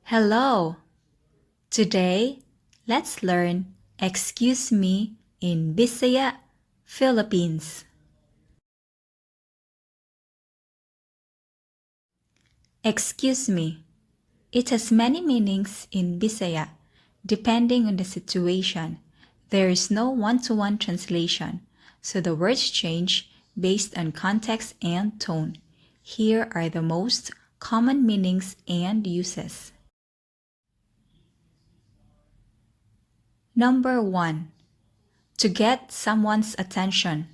Hello! Today, let's learn "excuse me" in Bisaya, Philippines. "Excuse me." It has many meanings in Bisaya, depending on the situation. There is no one-to-one translation, so the words change based on context and tone. Here are the most common meanings and uses. Number 1. To get someone's attention.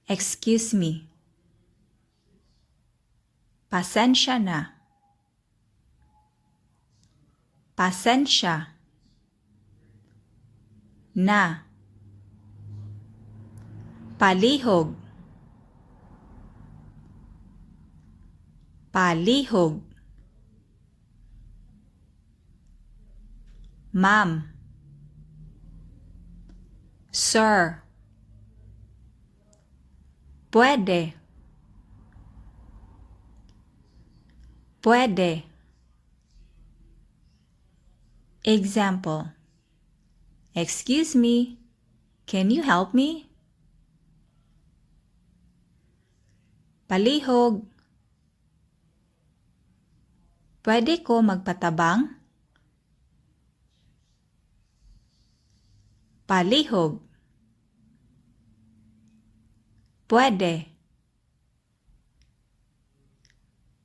"Excuse me." Pasensya na. Pasensya. Na. Palihog. Palihog. Ma'am. Sir. Pwede. Pwede. Example. Excuse me, can you help me? Palihog. Pwede ko magpatabang? Palihog. Pwede.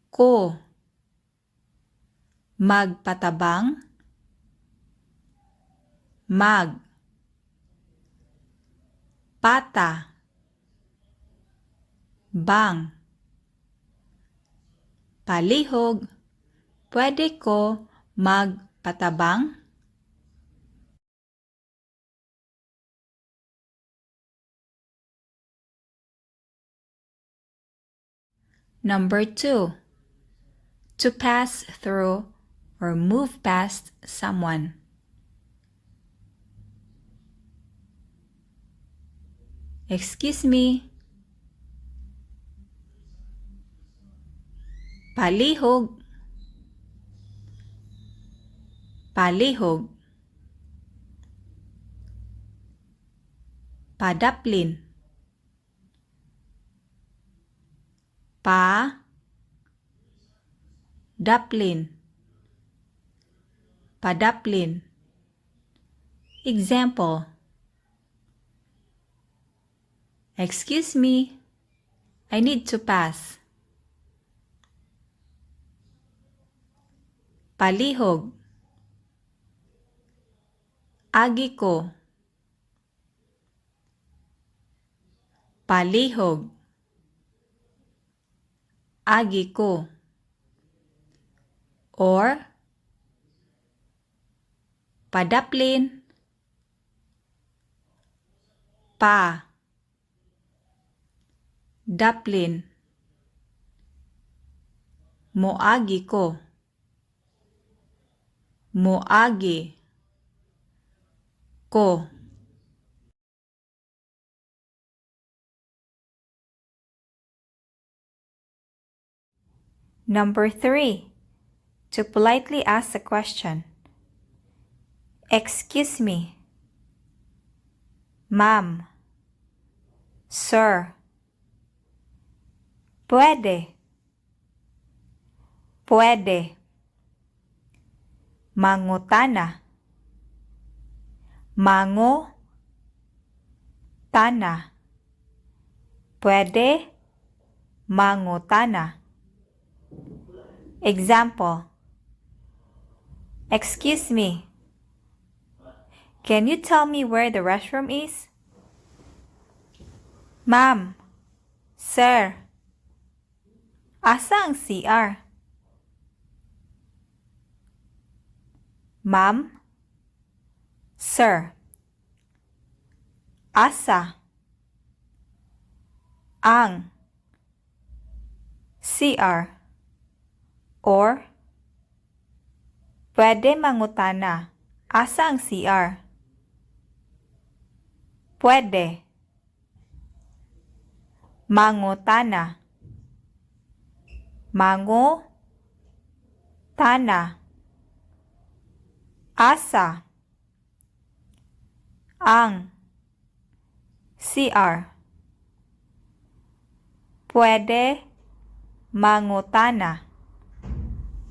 Ko. Magpatabang. Mag. Pata. Bang. Palihog. Pwede ko magpatabang? Number 2. To pass through or move past someone. Excuse me. Palihog. Palihog. Padaplin. Pa. Daplin. Padaplin. Example. Excuse me, I need to pass. Palihog. Agi ko. Palihog. Agi ko. Or padaplin. Pa. Daplin. Moagi ko. Moagi ko. Number 3. To politely ask a question. Excuse me. Ma'am. Sir. Pwede. Pwede. Mangutana. Mango. Tana. Pwede. Mangutana. Example. Excuse me. Can you tell me where the restroom is? Ma'am. Sir. Asa ang CR? Ma'am. Sir. Asa. Ang. CR. Or pwede mangutana. Asa ang CR? Pwede. Mangutana. Mango. Tana. Asa ang CR? Pwede mangutana.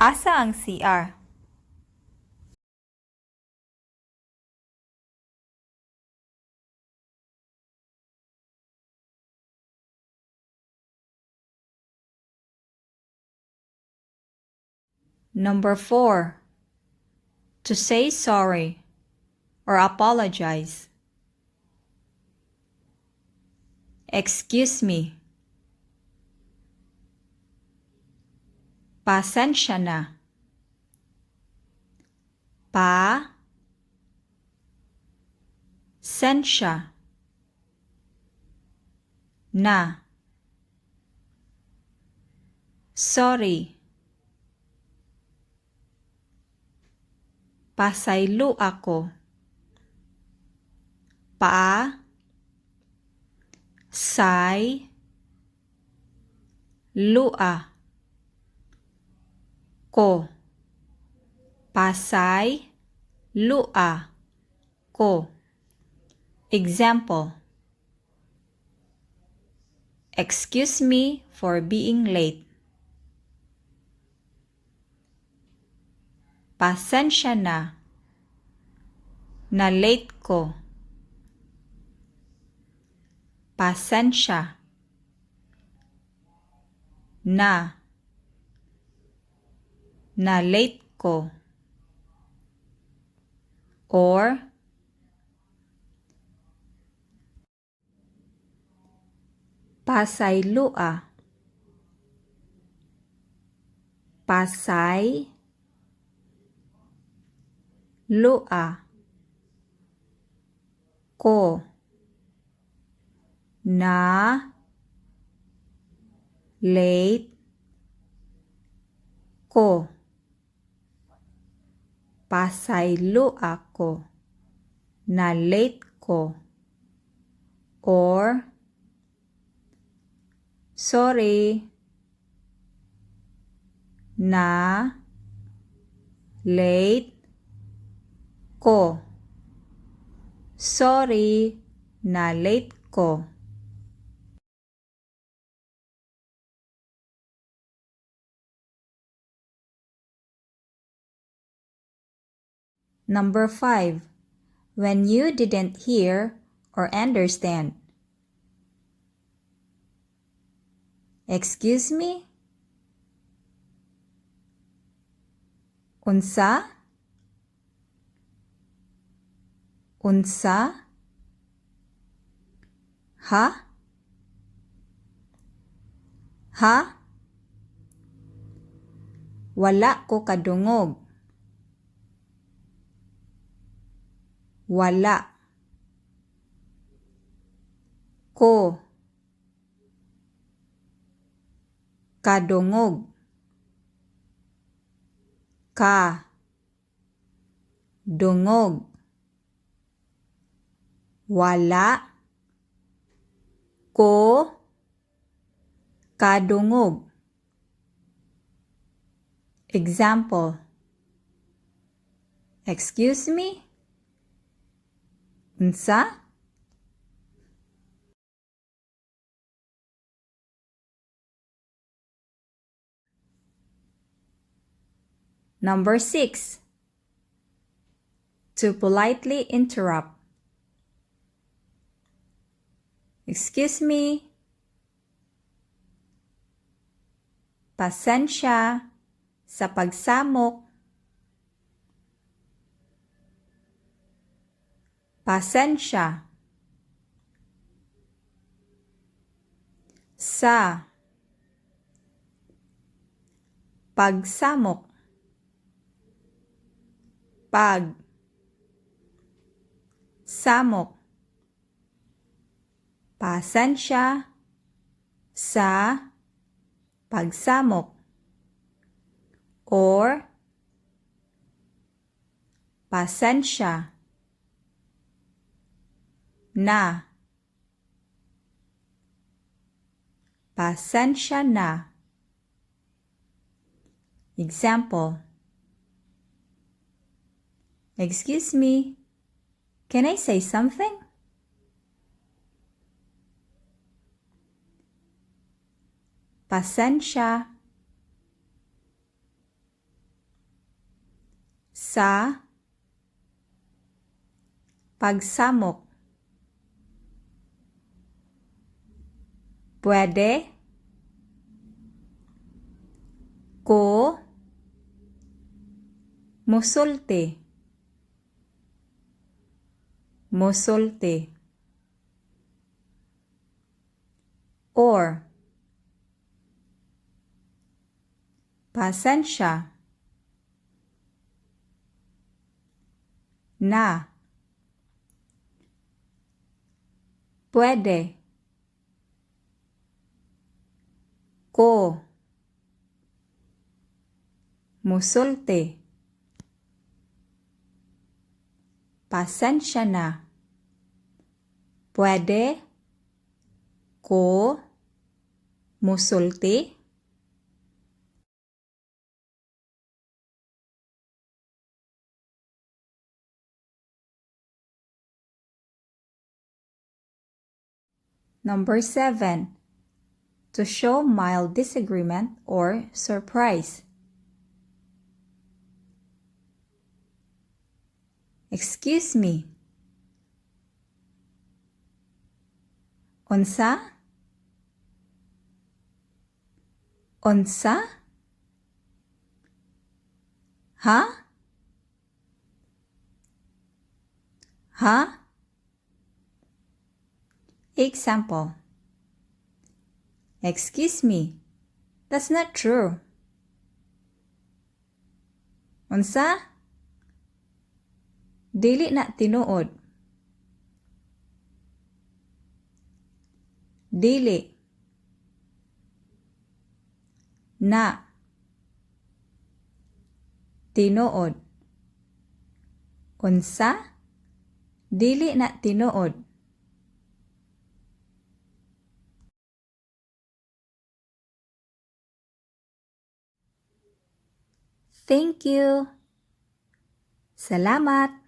Asa ang CR? Number 4. To say sorry or apologize. Excuse me. Pasensya na. Pa. Sensya. Na. Sorry. Pasaylo ako. Pa. Say. Lua. Ko. Pasay. Lua. Ko. Example. Excuse me for being late. Pasensya na. Na late ko. Pasensya. Na. Na late ko. Or pasayloa. Pasay loa ko. Na late ko. Pasaylo ako. Na late ko. Or sorry, na late ko. Sorry, na late ko. Number 5. When you didn't hear or understand. Excuse me? Unsa? Unsa? Ha? Ha? Wala ko kadungog. Wala ko kadungog. Ka dungog. Wala ko kadungog. Example. Excuse me? Unsa? Number 6. To politely interrupt. Excuse me. Pasensya sa pagsamok. Pasensya sa pagsamok. Pag samok. Pasensya sa pagsamok. Or pasensya na. Pasensya na. Example. Excuse me. Can I say something? Pasensya sa pagsamok. Pwede ko musulti? Musulti. Or pasensya na. Pwede ko musulti? Pasensya na. Pwede ko musulti? Number 7. To show mild disagreement or surprise. Excuse me. Unsa? Unsa? Ha? Ha? Example. Excuse me. That's not true. Unsa? Dili na tinuod. Dili na tinuod. Unsa? Dili na tinuod. Thank you. Salamat.